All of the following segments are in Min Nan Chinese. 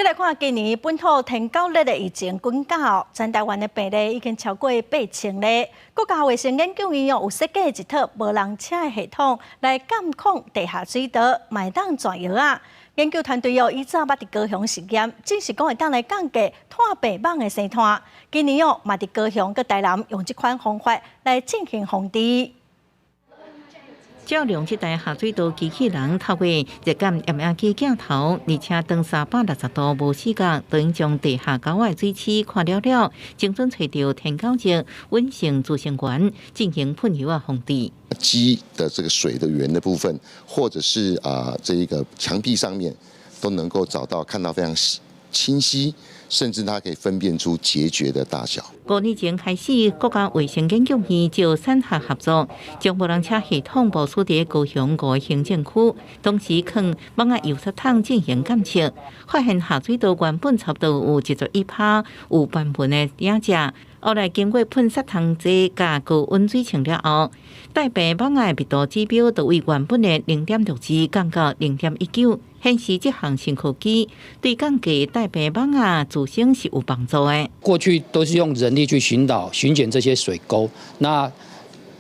閣來看今年本土天狗熱的疫情滾到，全台灣的病例已經超過8000例。國家衛生研究院有設計一套無人車的系統來監控地下水道，嘛會當轉藥仔。研究團隊哦，以早捌佇高雄實驗，證實講會當來降低炭白蠓的生湠。今年哦，嘛佇高雄佮台南用這款方法來進行防治。照量這台下水道機器人透過熱感驗影機鏡頭，而且當360度無死角，等於將地下溝仔水池看了了，精準揣著天狗熱穩性孳生源，進行噴藥仔防治。機的這個水的源的部分，或者是啊這一個牆壁上面，都能夠找到看到非常清晰，甚至它可以分辨出孑孓的大小。5年前開始，國家衛生研究院就產學合作，將無人車系統部署佇高雄五個行政區，同時囥蠓仔誘殺桶進行監測，發現下水道原本差不多有21%有斑紋的蠓隻，後來經過噴殺蟲劑佮高溫水沖了後，帶病蠓仔密度指標就為原本的0.62降到0.19。顯示這項新科技對降低帶病蠓仔孳生是有幫助的。過去都是用人力去尋找、巡檢這些水溝，那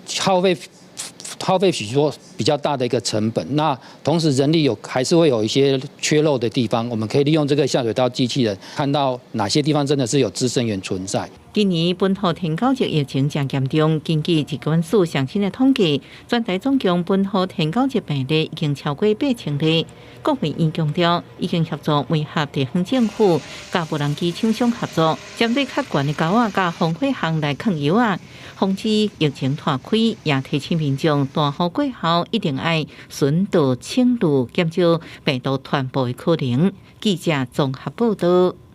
耗費許多比較大的一個成本。那同時人力有還是會有一些缺漏的地方，我們可以利用這個下水道機器人，看到哪些地方真的是有孳生源存在。今年本土天狗熱疫情誠嚴重，根據疾管署上新的統計，全台總共本土天狗熱病例已經超過8000例。國衛院強調，已經協助媒合地方政府佮無人機廠商合作，針對較懸的溝仔佮防火巷來囥藥仔，防止疫情拖開，也提醒民眾大雨過後一定愛巡倒清路，減少病毒傳播的可能。記者綜合報導。